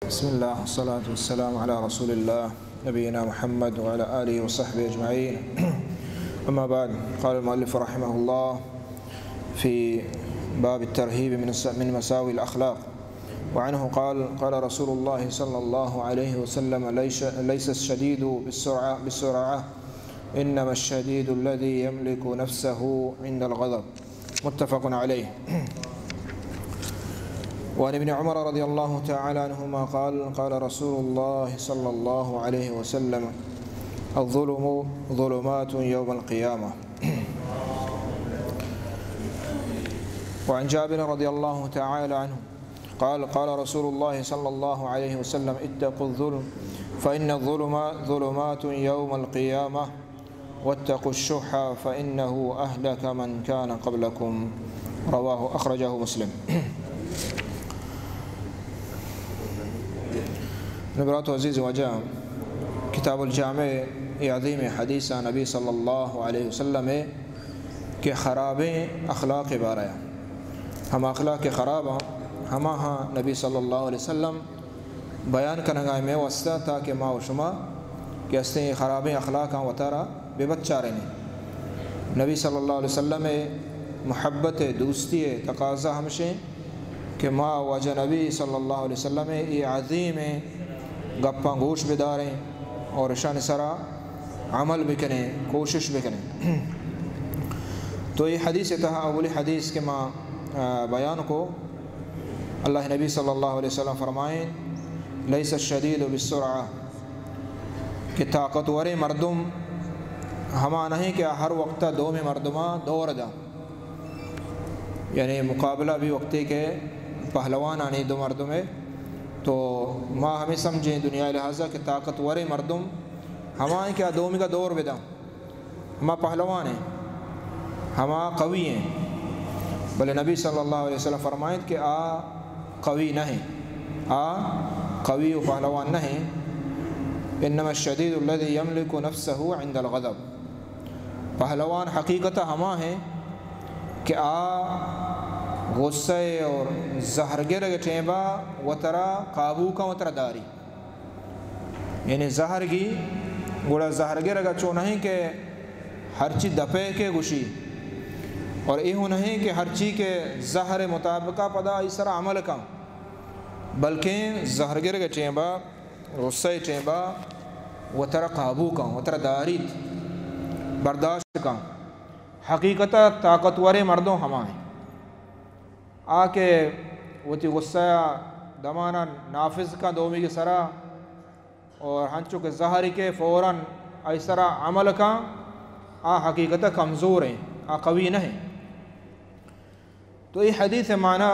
بسم الله، والصلاة والسلام على رسول الله، نبينا محمد وعلى آله وصحبه أجمعين. أما بعد، قال المؤلف رحمه الله في باب الترهيب من الس-، من مساوي الأخلاق، وعنه قال: قال رسول الله صلى الله عليه وسلم: ليس، ليس الشديد بالسرعة، بالسرعة، إنما الشديد الذي يملك نفسه عند الغضب. متفق عليه. وعن ابن عمر رضي الله تعالى عنهما قال: قال رسول الله صلى الله عليه وسلم: الظلم ظلمات يوم القيامة. وعن جابر رضي الله تعالى عنه قال: قال رسول الله صلى الله عليه وسلم: اتقوا الظلم، فإن الظلم ظلمات يوم القيامة، واتقوا الشح فإنه أهلك من كان قبلكم. رواه، أخرجه مسلم. نبرات عزیز واجہ، کتاب الجامع، اے عظیم حدیث نبی صلی اللہ علیہ وسلم کہ خرابیں اخلاق بارہ، ہما اخلاق کہ خراب ہما ہاں نبی صلی اللہ علیہ وسلم بیان کنگا مئے واسطہ، تاکہ ما و شما کہ ہستیں خرابیں اخلاقاں وتارا بہ بچارینیں۔ نبی صلی اللہ علیہ وسلم محبت دوستی تقاضا ہمشیں کہ ما واجہ نبی صلی اللہ علیہ وسلم اے عظیم گپاں گوش بداریں اور اشانی سرا عمل بکنیں، کوشش بکنیں۔ تو اے حدیث تہا اولی حدیث کہ ما، آ، بیان کو، اللہ نبی صلی اللہ علیہ وسلم فرمائیں: لیس الشدید بالسرعہ، کہ طاقتوریں مردم ہما نہیں کہ ہر وقت دومی مردماں دور دا، یعنی مقابلہ بھی وقتی کہ پہلوانانی دو مردمے، تو ما ہمیں سمجھیں دنیا لحاظہ کہ طاقتوریں مردم ہما ہیں کہ آ دومی کا دور بدا، ہما پہلوان ہیں، ہما قوی ہیں۔ بلے نبی صلی اللہ علیہ وسلم فرمائیت کہ آ قوی نہ ہیں، آ قوی و پہلوان نہ ہیں۔ انما الشدید الذی یملک نفسہ عند الغضب۔ پہلوان حقیقت ہما ہیں کہ آ غصہ اور زہرگرگ ٹیمبا وترا قابو کا، وترا داری۔ یعنی زہر گی، گڑا زہرگرگ چو نہیں کہ ہرچی دپے کے گوشی، اور ایہو نہیں کہ ہرچی کہ زہر مطابقہ پدا ای سر عمل کا، بلکیں زہرگرگ ٹیمبا، غصہ ٹیمبا وترا قابو کا، وترا داریت، برداشت کا۔ حقیقتا طاقتوریں مردم ہما ہیں۔ آ کہ وتی غصہ ء دمانا نافذ کن دومی کے سرا، اور ہنچو کہ زہری کے فوراً آئی سرا عمل کن، آ حقیقت کمزور ہیں، آ قوی نہ ہیں۔ تو یہ حدیث معنی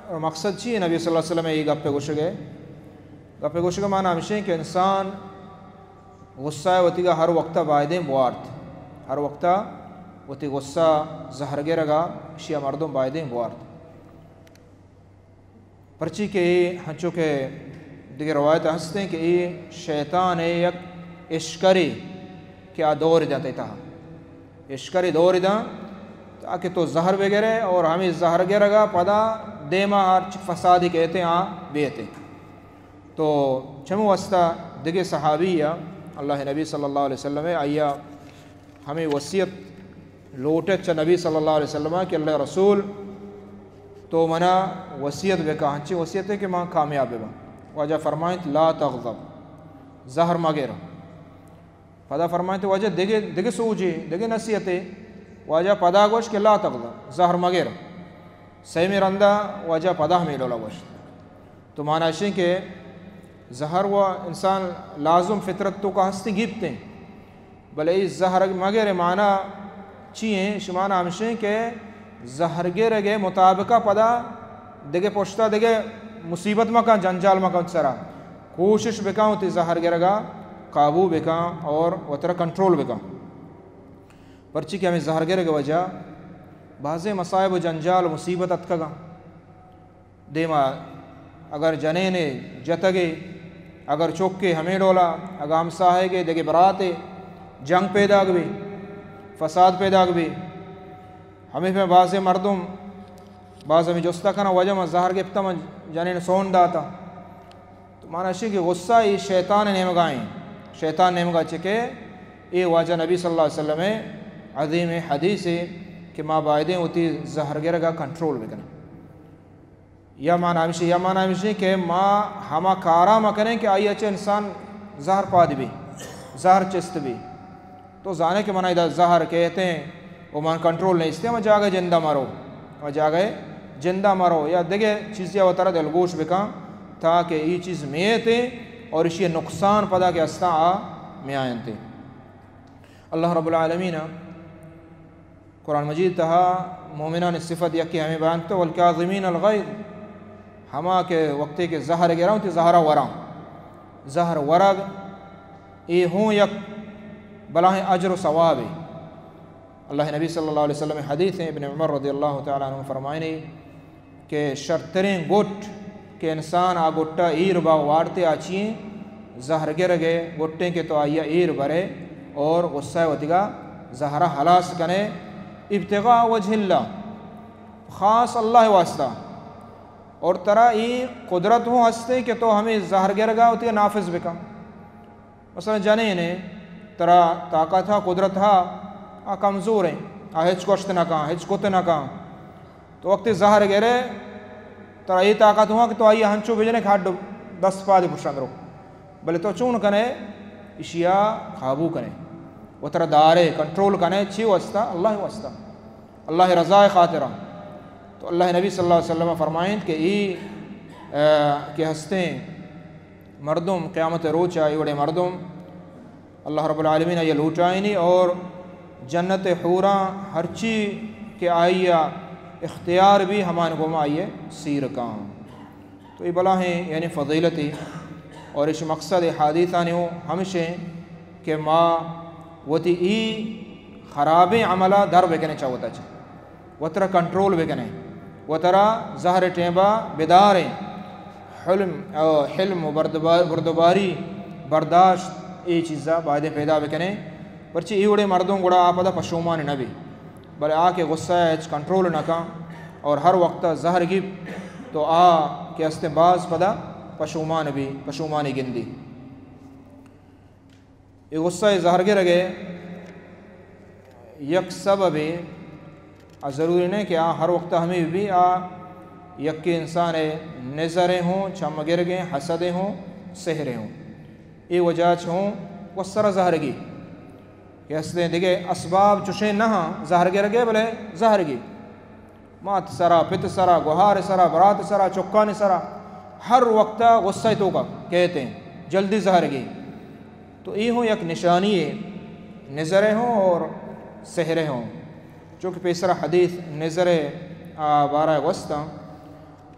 اور مقصد چی ہے؟ نبی صلی اللہ علیہ وسلم یہ گپ گوشگے، گپ گوشگے معنی ہمشیں کہ انسان غصہ وتیگا ہر وقتا بایدیں بوارت، ہر وقتا وتی غصہ زہرگرگا اشیا مردم بایدیں بوارت۔ پرچی کہ اے ہنچو کہ دگہ روایت ہستیں کہ اے شیطان ہے یک اشکرے کہ آ دور داں تئی تہا، اشکرے دور داں تاکہ تو زہر بگرے اور ہمیں زہرگرگا پدا دیما ہرچ فسادی کہتے آ بیتے۔ تو چمو واسطہ دگہ صحابی ء اللہ نبی صلی اللہ علیہ وسلم ء آئی ء ہمیں وصیت لوٹت چہ نبی صلی اللہ علیہ وسلم ء کہ اللہ رسول تو منا وصیت بکا، ہنچی وصیت ہے کہ من کامیاب بباں۔ واجہ فرمائیت: لا تغضب، زہر مگر۔ پدا فرمائیت واجہ دگہ، دگہ سوجے، دگہ نصیحتے۔ واجہ پدا گوشت کہ لا تغضب، زہر مگر۔ سیمی رندا واجہ پدا ہمیں ڈولا گوشت۔ تو معنی اشیں کہ زہر و انسان لازم فطرت تو کا ہستی گیپتیں، بلے ای زہر مگر معنی چی ہیں؟ شمانا ہمشیں کہ زہرگرگ مطابقہ پدا دگہ پشتا دگہ مصیبت مکن، جنجال مکن سرا۔ کوشش بکن وتی زہرگرگا قابو بکن اور وترا کنٹرول بکن۔ پرچی کہ ہمیں زہرگرگ وجہ بازیں مصائب و جنجال و مصیبت اتکگاں۔ دیما اگر جنینے جتگے، اگر چکے ہمیں ڈولا، اگر ہمساہگے دگہ براتے جنگ پیداگ بی، فساد پیداگ بی۔ ہمیں پہ بازیں مردم باز ہمیں جستہ کنا، واجہ من زہر گپتا، من جنین سون داتا۔ مانا اشی کہ غصہ ای شیطان نیمگا ایں۔ شیطان نیمگا چکے، اے واجہ نبی صلی اللہ علیہ وسلم عظیم حدیث اے کہ ما بایدیں وتی زہر گرگا کنٹرول بکنیں۔ یا مانا ہمشی، یا مانا ہمشی کہ ما ہما کارا مکنیں کہ آئی چہ انسان زہر پاد بی، زہر چست بی۔ تو زانے کہ منا ادا زہر کیتیں و من کنٹرول نیستیں، ہما جاگہ جندا مرو، ہما جاگہ جندا مرو، یا دگہ چیزے وترا دلگوش بکن تاکہ ای چیز میتیں اور اشی نقصان پدا کہ استاں آ میاینتیں۔ اللہ رب العالمین قرآن مجید تہا مومنانی صفت یکے ہمیں بیان کتو، والکاظمین الغیظ، ہما کہ وقتے کہ زہر گراں وتی زہرا وراں۔ زہر ورگ اے ہوں یک بلاہیں اجر و ثوابے۔ اللہ نبی صلی اللہ علیہ وسلم حدیث ایں، ابن عمر رضی اللہ تعالی عنہ فرمائنی کہ شرتریں گٹ کہ انسان آ گٹا ایر با وارتے آ چی ایں؟ زہر گرگے گٹیں کہ تو آئیا ایر برے اور غصہ وتیگا زہرا ہلاس کنے، ابتغاء وجہ اللہ، خاص اللہ واسطہ، اور ترا ای قدرت ہوں ہستے کہ تو ہمیں زہر گرگا وتیگا نافذ بکن۔ مثلاً جنینے، ترا طاقت ہا، قدرت ہا، آ کمزور ایں، آ ہچ گوشت نہ کن، ہچ کت نہ کن۔ تو وقتی زہر گرے، ترا اے طاقت ہوا کہ تو آئی ہنچو بجنے کہ ہڈ دست پادے پرشان درو۔ بلے تو چون کنے؟ اشیا قابو کنے۔ و ترا دارے، کنٹرول کنے، چی واسطہ؟ اللہ واسطہ۔ اللہ رضا خاطرا۔ تو اللہ نبی صلی اللہ علیہ وسلم فرمائیں کہ ای، اے، کہ ہستیں مردم قیامت روچا، ای وڑے مردم اللہ رب العالمین آئی لوٹائینی اور جنت حوراں ہرچی کہ آئی اختیار بی ہمان گوما آئی سیر کاں۔ تو ای بلاہیں یعنی فضیلتی اور اش مقصد حدیثانی ہوں ہمشیں کہ ما وتی ای خرابیں عملا در بکنے چا وتا چا۔ وترا کنٹرول بکنے، وترا زہر ٹیمبا بداریں، حلم، او حلم و بردبار-، بردباری، برداشت، اے چیزا بایدیں پیدا بکنے، پرچی ای وڑے مردم گڑا آ پدا پشومان نہ بی، بلے آ کہ غصہ ہچ کنٹرول نہ کن اور ہر وقت زہر گیپ تو آ کہ استیں باز پدا پشومان بی، پشومانی گندی۔ اے غصہ ءِ زہر گرگ ءِ یک سببے، آ ضروری نہ کہ آ ہر وقت ہمے بہ بی، آ یکے انسان ءِ نظر ءِ ہوں، چم گرگ ءِ، حسد ءِ ہوں، سحر ءِ ہوں۔ اے وجہ چہ ہوں وسرا زہرگی کہ ہستیں دگہ اسباب چشیں نہ ہاں زہر گرگ ءِ، بلے زہرگی۔ مات سرا، پت سرا، گوہار سرا، برات سرا، چکانی سرا، ہر وقتا غصہ توکا کیت ایں، جلدی زہرگی۔ تو اے ہوں یک نشانی ہے، نظر ءِ ہوں اور سحر ءِ ہوں۔ چونکہ پیسرا حدیث نظر ءِ، آ، بارہ گوستاں،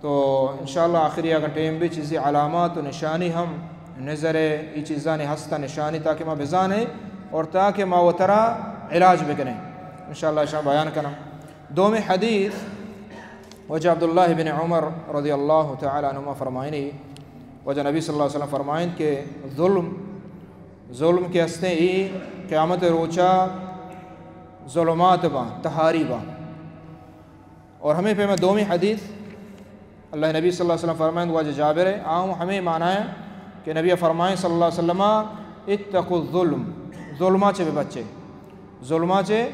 تو انشاءاللہ آخری اگر ٹائم بی چیزی علامات و نشانی ہم نظر ءِ، ای چیزانی ہستاں نشانی، تاکہ ما بزانیں اور تاکہ ما وترا علاج بکنیں۔ انشاءاللہ اشاں بیان کناں۔ دومی حدیث، واجہ عبداللہ بن عمر رضی اللہ تعالی عنہما فرمائنی، واجہ نبی صلی اللہ علیہ وسلم فرمائنت کہ ظلم، ظلم کہ ہستیں، ای قیامت روچا ظلمات باں، تہاری باں۔ اور ہمے پیما دومی حدیث، اللہ نبی صلی اللہ علیہ وسلم فرمائنت، واجہ جابر ءِ، آ ہوں ہمے معنی ءَ کہ نبی فرمائیں صلی اللہ علیہ وسلم، اتقوا الظلم، ظلما چہ ببچے، ظلما چہ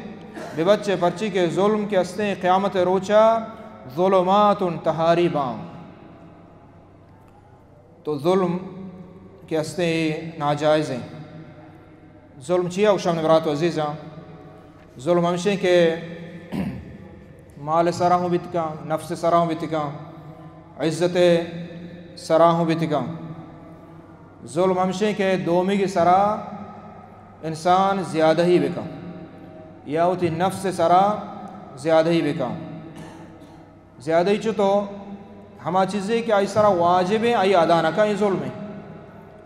ببچے، پرچی کہ ظلم کہ ہستیں قیامت ءِ روچا ظلمات، تہاری باں۔ تو ظلم کہ ہستیں اے ناجائز ایں۔ ظلم چیا گوشاں منی برات و عزیزاں؟ ظلم ہمشیں کہ مال سرا ہوں بیت کن، نفس سرا ہوں بیت کن، عزت سرا ہوں بیت کن۔ ظلم ہمشیں کہ دومیگی سرا انسان زیادہی بکن یا وتی نفس سرا زیادہی بکن۔ زیادہی چتو؟ ہما چیزے کہ آئی سرا واجب ایں، آئی ادا نہ کن، اے ظلم ایں۔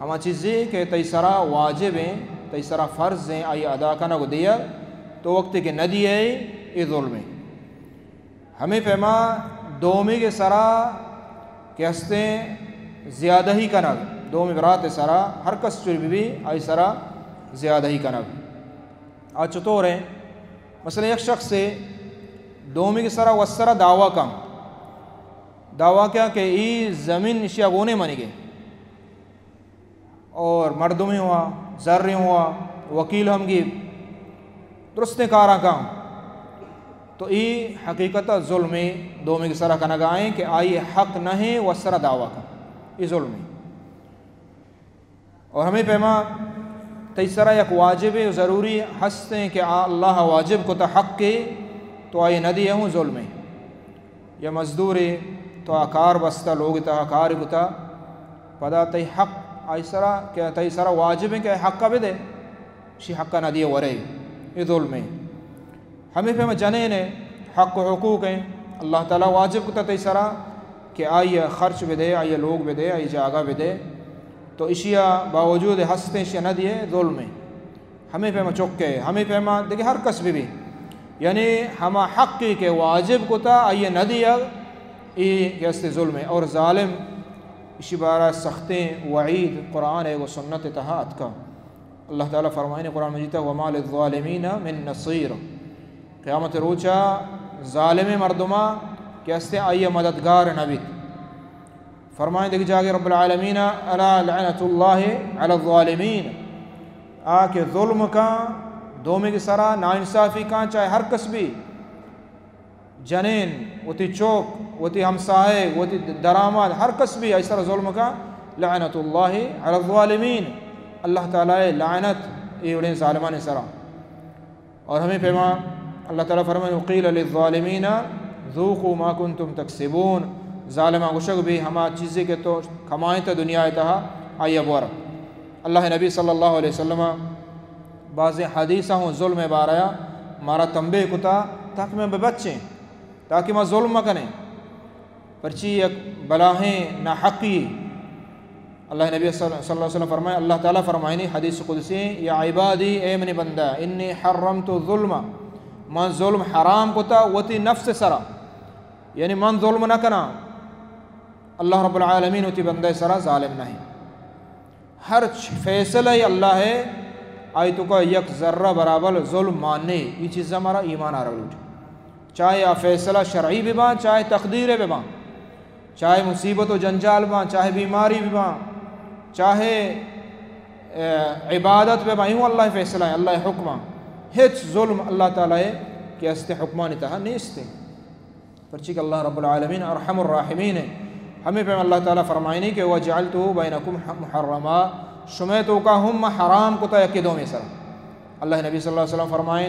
ہما چیزے کہ تئی سرا واجب ایں، تئی سرا فرض ایں، آئی ادا کنگ و دیگ، تو وقتے کہ نہ دیئے، اے ظلم ایں۔ ہمے پیما دومیگے سرا کہ ہستیں زیادہی کنگ، دومی برات سرا، ہر کس چوری بہ بی، آئی سرا زیادہی کنگ۔ آ چطور ایں؟ مثلاً یک شخصے دومیگے سرا وسرا دعویٰ کن، دعویٰ کن کہ ای زمین اشیا گونے منیگے، اور مردمے ہوا، زرے ہوا، وکیل ہم گی درستیں کاراں کاں، تو ای حقیقت ظلم دومی سرا کنگا ہیں کہ آئی حق نہیں و سرا دعویٰ کن، ای ظلم۔ اور ہمیں پیما تئی سرا یک واجب و ضروری ہستیں کہ آ اللہ واجب کتا حق کے، تو آئی ندی ہوں ظلم۔ یا مزدورے تو آ کار بستہ، لوگ تہا کار کتا، پدا تئی حق آئی سرا کہ تئی سرا واجب ہیں کہ آئی حق بدے، شی حق نہ دیے ورے، یہ ظلم ہے۔ ہمیں پہ جنین ہے، حق و حقوق ہیں، اللہ تعالی واجب کتا تئی سرا کہ آئی خرچ بدے، آئی لوگ بدے، آئی جاگہ بدے، تو اشیا باوجود ہستیں اشیا نہ دیے، ظلم ہے۔ ہمیں پیما چکے، ہمیں پیما دیکھے ہر کس بھی بھی، یعنی ہما حقی کہ واجب کتا آئیے نہ دیا، ای کہ است ظلم ہے۔ اور ظالم اشی بارہ سختیں وعید قرآن ہے و سنت تہا اتکا۔ اللہ تعالی فرمائنے قرآن مجید تہا، وما للظالمین من نصیر۔ قیامت روچا ظالم مردما کہ است آئی مددگار نبیت۔ فرمائیں دگہ جاگے رب العالمین، الا لعنت اللہ علی الظالمین، آ کہ ظلم کاں، دومی کے سرا ناانصافی کاں، چاہے ہر کس بھی، جنین، وتی چوک، وتی ہمساہگ، وتی درآمد، ہر کس بھی آئی سرا ظلم کاں، لعنت اللہ علی الظالمین، اللہ تعالی لعنت اے وڑیں ظالمانی سرا۔ اور ہمیں پیما اللہ تعالی فرمائے، وقیل للظالمین ذوقوا ما کنتم تکسبون، ظالماں گوشگ بھی ہما چیزے کہ تو کمائیں تا دنیا تہا آئی بور۔ اللہ نبی صلی اللہ علیہ وسلم بعض حدیث ہوں ظلم بارہ مارا تنبیہ کتا تاکہ میں ببچیں، تاکہ ما ظلم مکنیں۔ پرچی یک بلاہیں ناحقی۔ اللہ نبی صلی اللہ علیہ وسلم فرمائے، اللہ تعالی فرمائنی حدیث قدسی، یا عبادی، اے منی بندہ، انی حرمت الظلم، من ظلم حرام کتا وتی نفس سرا، یعنی من ظلم نہ کناں۔ اللہ رب العالمین وتی بندہ سرا ظالم نہیں۔ ہرچ فیصلہ اللہ ہے، آئی توکا یک ذرہ برابر ظلم مانے، یہ چیز ہمارا ایمان آ رہا لوٹ۔ چاہے آ فیصلہ شرعی بھی باں، چاہے تقدیر بھی باں، چاہے مصیبت و جنجال باں، چاہے بیماری بھی باں، چاہے، اے، عبادت بھی باں، یوں اللہ فیصلہ ہے، اللہ حکم ہے۔ ہچ ظلم اللہ تعالی ہے کہ است حکمانی تہا نیست ہے۔ پرچی کہ اللہ رب العالمین ارحم الراحمین ہے۔ ہمیں پہ اللہ تعالی فرمائنی کہ وجعلته بینکم محرما، شمے توکا ہم حرام کتا یکی دومی سرا۔ اللہ نبی صلی اللہ علیہ وسلم فرمائیں،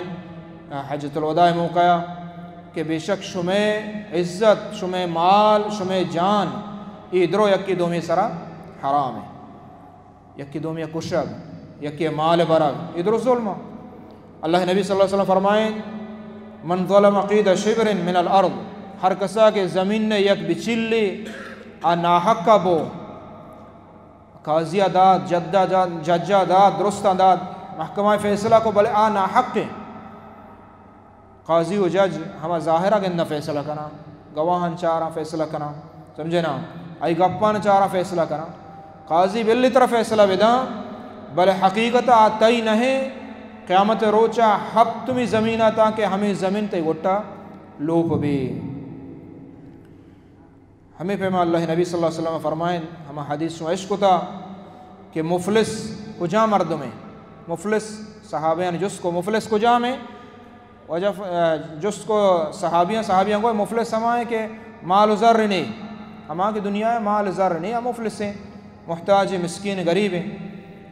حجۃ الوداع موقع کہ بے شک شمے عزت، شمے مال، شمے جان، ای درو یکی دومی سرا حرام ہے۔ یکی دومی کشگ، یکی مال برگ، ای درو ظلم۔ اللہ نبی صلی اللہ علیہ وسلم فرمائیں، من ظلم قید شبر من الارض، ہر کسا کہ زمین نے یک بچلی آ ناحق بو، قاضی داد، جدہ جا-، ججا داد، درستاں داد، محکمہ فیصلہ کو، بلے آ ناحق ہیں۔ قاضی و جج ہما ظاہرا گنداں فیصلہ کناں، گواہاں چاراں فیصلہ کناں، سمجھے نا؟ آئی گپاں چاراں فیصلہ کناں۔ قاضی بلی ترا فیصلہ بداں، بلے حقیقت آ تئی نہیں۔ قیامت روچا ہپتمی زمین آ تاں کہ ہمیں زمین تئی گٹا لوپ بی۔ ہمیں پیما اللہ نبی صلی اللہ علیہ وسلم فرمائیں، ہما حدیث شما اشکتا کہ مفلس کجا مردم ہے؟ مفلس، صحابیان جست کو مفلس کجا میں؟ وجہ ف-، جست کو صحابیان، صحابیان کو مفلس ہما ہے کہ مال و زر نہیں، ہما کہ دنیا ہے مال زر نہیں، ہم مفلس ہیں، محتاج ہیں، مسکین، غریب ہیں۔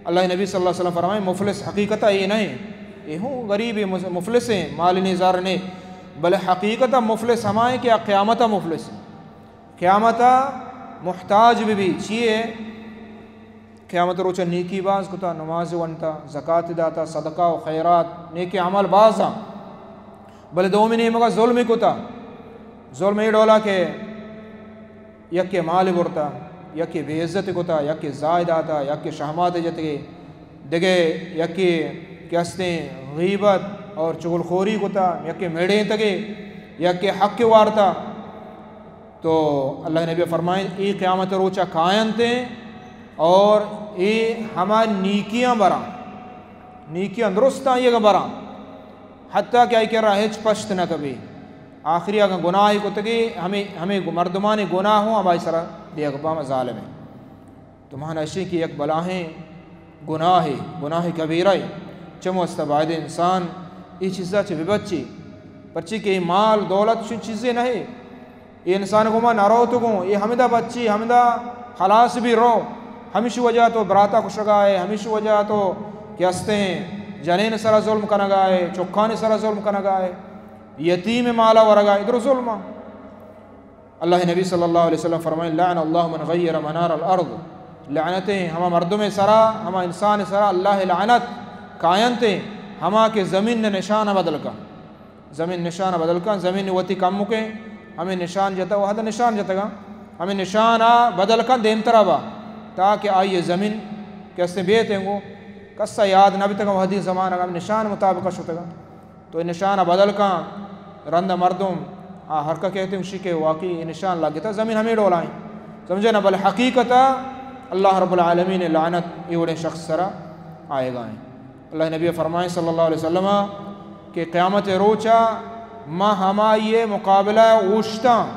اللہ نبی صلی اللہ علیہ وسلم فرمائیں، مفلس حقیقت یہ نہیں، یہ ہوں غریب ہیں، مز-، مفلس ہیں، مال نہیں، زر نہیں، بلے حقیقت مفلس ہما ہے کہ قیامت مفلس ہیں۔ قیامتا محتاج بہ بی، چیئے؟ قیامت روچا نیکی باز کتا، نماز ونتا، زکات داتا، صدقہ و خیرات، نیکی عمل بازا، بلے دومی نیمگا ظلم کتا۔ ظلم ای ڈولا کہ یکے مال برتا، یکے بے عزت کتا، یکے زاہ داتا، یکے شہمات جتگے، دگہ یکے کہ ہستیں غیبت اور چغل خوری کتا، یکے میڑینتگے، یکے حق وارتا۔ تو اللہ نبی فرمائیں، ای قیامت روچا کاینت اور ای ہما نیکیاں براں، نیکیاں درستاں یہ براں، حتیٰ کہ آئی کرا ہچ پشت نہ کبی۔ آخری اگاں گناہ کتگی، ہمیں، ہمیں مردمانی گناہ ہوں ہمائی سرا دیگ پا ظالم ہے۔ تو مانا اشی کہ یک بلاہیں گناہے، گناہ کبیرہ اے۔ چمو است باید انسان اے چیزا چہ ببچے، پرچے کہ اے مال دولت چون چیزے نہ اے۔ اے انسان گوما نہ روت گوں، اے ہمدا بچی، ہمدا خلاص بی رو۔ ہمیش وجہ تو براتا کشگا اے، ہمیش وجہ تو کہ استیں جنین سرا ظلم کنگا اے، چکانی سرا ظلم کنگا اے، یتیم مالا ورگا اے، ادرو ظلم۔ اللہ نبی صلی اللہ علیہ وسلم فرمائیں، لعن اللہ من غیر منار الارض، لعنتیں ہما مردم سرا، ہما انسان سرا اللہ لعنت کاینتیں، ہما کہ زمین نشان بدل کا۔ زمین نشان بدل کن، زمین وتی کمکیں ہمیں نشان جتا، وہد نشان جتگا، ہمیں نشان بدل کن دیمترا با، تاکہ آئی زمین کہ استیں بیتیں گو کسا یاد نہ بیتگا، وہدی زمانگ ہم نشان مطابق شتگا۔ تو اے نشان بدل کن، رند مردم آ ہر کا کہتے ہیں، اشی کہ واقعی اے نشان لگتا، زمین ہمیں ڈولائیں، سمجھے نا؟ بل حقیقتا اللہ رب العالمین لعنت اے وڑیں شخص سرا آئے گا ایں۔ اللہ نبی فرمائیں صلی اللہ علیہ وسلم کہ قیامت روچا ما ہمائی مقابلہ اوشتاں،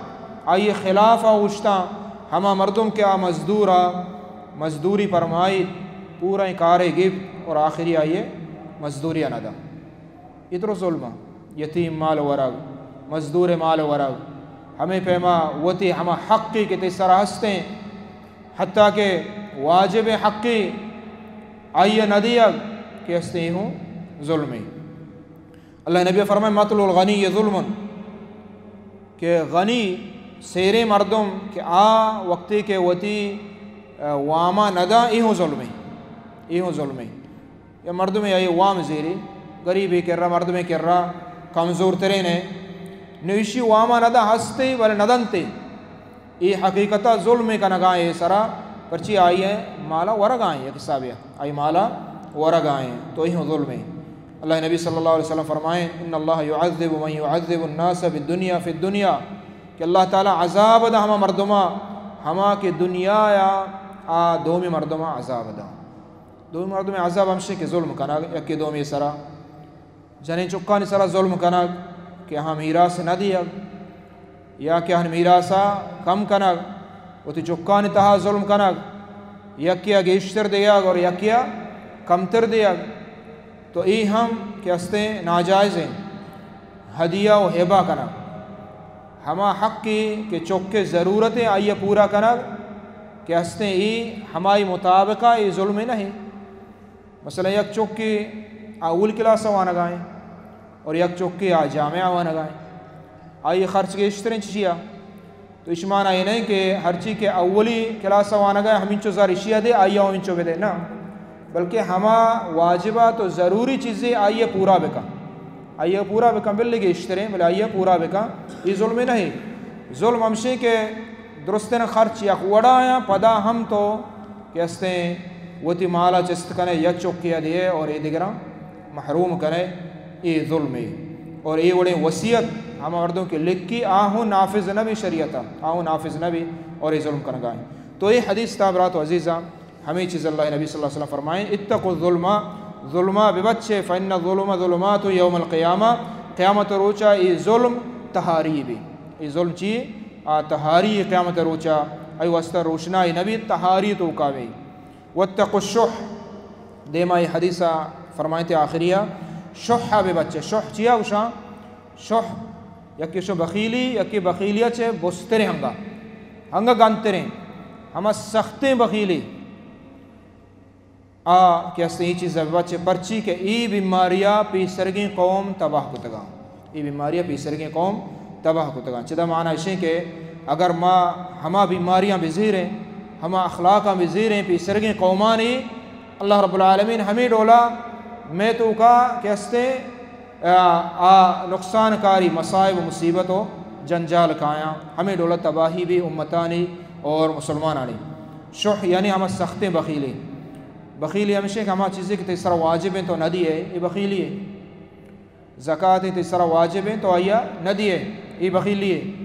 آئی خلاف اوشتاں، ہما مردم کہ آ مزدورا مزدوری فرمائیت، پورا کارے گپت اور آخری آئی مزدوری نہ دا۔ ادرو ظلم، یتیم مال ورگ، مزدور مال ورگ، ہمیں پیما وتی ہما حقی کہ تئی سرا ہستیں، حتیٰ کہ واجب حقی آئی نہ دیگ کہ استیں ہوں ظلمے۔ اللہ نبی فرمائے، مطل الغنی ظلم، کہ غنی سیریں مردم کہ آ وقتی کہ وتی، آ، واما ندا، اے ہوں ظلمے، اے ہوں ظلمے۔ یا مردمے آئی وام زیری، غریبے کرا، مردمے کرا، کمزور ترین ہے، نو اشی واما ندا، ہستے بلے ندنتے۔ اے حقیقتا ظلم کنگائیں اے سرا، پرچی آئی مالا ورگائیں یک حسابے، آئی مالا ورگائیں، تو اے ہوں ظلمے۔ اللہ نبی صلی اللہ علیہ وسلم فرمائیں، ان اللہ یعذب من یعذب الناس بالدنیا فی الدنیا، کہ اللہ تعالی عذاب دا ہما مردما، ہما کہ دنیا یا آ دومی مردما عذاب دا۔ دومی مردم عذاب ہمشی کہ ظلم کنگ یکی دومی سرا، جنین چکانی سرا ظلم کنگ کہ آہاں میراث نہ دیگ، یا کہ آہاں میراثا کم کنگ، وتی چکانی تہا ظلم کنگ، یکیا گیشتر دیگ اور یکیا کمتر دیگ، تو اے ہم کہ استیں ناجائزیں۔ ہدیہ و ہبہ کنگ، ہما حقی کہ چکے ضرورتیں آئی پورا کنگ کہ استیں، اے ہمائی مطابقہ اے ظلم نہیں۔ مثلاً یک چکے اولی کلاس وانگائیں اور یک چکے آ جامعہ وانگائیں، آئی خرچ گیشتریں چشیا؟ تو اش مانا اے نہیں کہ ہرچی کہ اولی کلاس وانگائیں ہمینچو زر اشیا دے، آئی ہمینچو بدے، نہ، بلکہ ہما واجبات و ضروری چیزیں آئی پورا بکن، آئی پورا بکن، بلے گیشتریں، بلے آئی پورا بکن، اے ظلم نہیں۔ ظلم ہمشی کہ درستیں خرچ یک وڑا آیاں، پدا ہم تو کہ استیں وتی مالا چست کنے، یک چکیا دیئے اور اے دگراں محروم کنے، اے ظلمے۔ اور اے وڑیں وصیت ہما مردم کہ لکھی، آہوں نافذ نہ بی شریعتا، آہوں نافذ نہ بی اور اے ظلم کنگائیں۔ تو اے حدیث تا برات و عزیزاں، ہمیں چیز اللہ نبی صلی اللہ علیہ وسلم فرمائیں، اتقوا الظلم، ظلما ببچے، فإن الظلم ظلمات یوم القیامہ، قیامت روچا اے ظلم تہاری بی۔ اے ظلم چی؟ آ تہاری قیامت روچا، اے واسطہ روشنائی نبی، تہاری توکا بی۔ واتقوا الشح، دیما اے حدیثا فرمائیں تے آخریا، شح ببچے، شح چیا گوشاں؟ شح، یکی شو بخیلی، یکی بخیلیا چہ بستریں ہنگا، ہنگا گنتریں، ہما سختیں بخیلی۔ آ کہ استیں اے چیز ببچے، پرچی کہ اے بیماریا پیسرگیں قوم تباہ کتگاں۔ اے بیماریا پیسرگیں قوم تباہ کتگاں۔ چدا مانا اشیں کہ اگر ما ہما بیماریاں بزیریں، ہما اخلاقاں بزیریں، پیسرگیں قومانی اللہ رب العالمین ہمیں ڈولا میں توکا کہ استیں آ، آ نقصان کاری، مصائب و مصیبت و جنجال کایاں، ہمیں ڈولا تباہی بی امتانی اور مسلمانانی۔ شح یعنی ہما سختیں بخیلی۔ بخیلی ہمشیں کہ ہما چیزیں کہ تئی سرا واجب ہیں تو نہ دیئے، اے بخیلی ہے۔ زکات ہیں تئی سرا واجب ہیں تو آئیا نہ دیئے، اے بخیلی ہے۔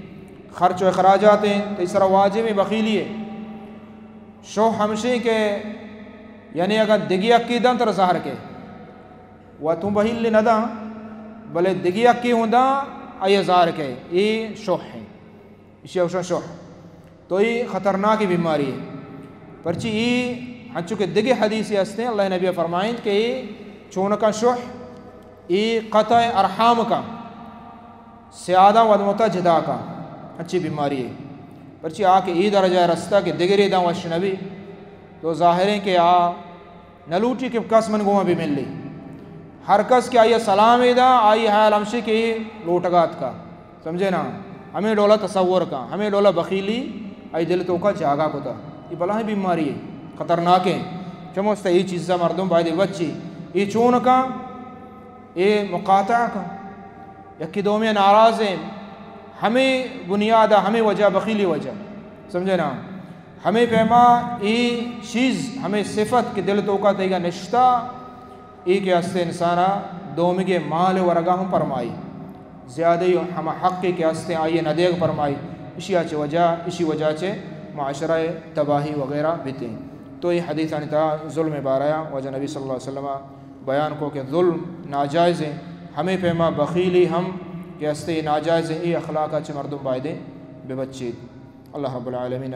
خرچ و اخراجات ہیں تئی سرا واجب ہیں، بخیلی ہے۔ شح ہمشیں کہ یعنی اگر دگی اکی دن تر ظاہر کے، و توں بخیلی نہ داں، بلے دگی یکے ہوں داں، آئی زار کئے، اے شح ہیں۔ اشی اوشا شح۔ تو اے خطرناکیں بیماری ہے۔ پرچی اے انچو کہ دگہ حدیثے ہستیں، اللہ نبی فرمائنت کہ اے چونکاں شح، اے قطع ارحام کا، سیاداں ودمتا جدا کا، انچی بیماری ہے۔ پرچی آ کہ اے درجہ رستا کہ دگرے داں وش نبی، تو ظاہریں کہ آ نہ لوٹی کہ کس من گوما بملی۔ ہر کس کہ آئی سلامے دا، آئی حیال ہمشی کہ اے لوٹگا اتکا۔ سمجھے نا؟ ہمے ڈولا تصور کا، ہمے ڈولا بخیلی آئی دل توکا جاگا کتا۔ اے بلاہیں بیماری ہے، خطرناک ہے۔ چموستا اے چیزا مردم باید بچی۔ اے چون کا؟ اے مقاطعہ کا۔ یکی دومی ناراض ہیں۔ ہمے بنیادا، ہمے وجہ، بخیلی وجہ۔ سمجھے نا؟ ہمے پیما اے چیز، ہمے صفت کہ دل توکا تئیگا نشتا، اے کہ ہستے انسانا دومگے مال ورگا ہم پرمائی، زیادہ ہما حقے کہ ہستے آئیے ندیگ پرمائی، اشیا چہ وجہ، اشی وجہ چہ معاشرہ تباہی وغیرہ بیتیں۔ تو اے حدیثانی تہا ظلم بارہ واجہ نبی صلی اللہ علیہ وسلم بیان کو کہ ظلم ناجائز ہیں، ہمے پیما بخیلی ہم کہ ہستے ناجائز ہیں، اے اخلاقا چہ مردم بایدیں ببچیت۔ اللہ رب العالمین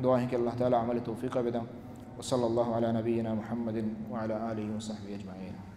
دعا ہیں کہ اللہ تعالی عمل توفیق بدن۔ وصلی اللہ علی نبینا محمد وعلی آلہ وصحبہ اجمعین۔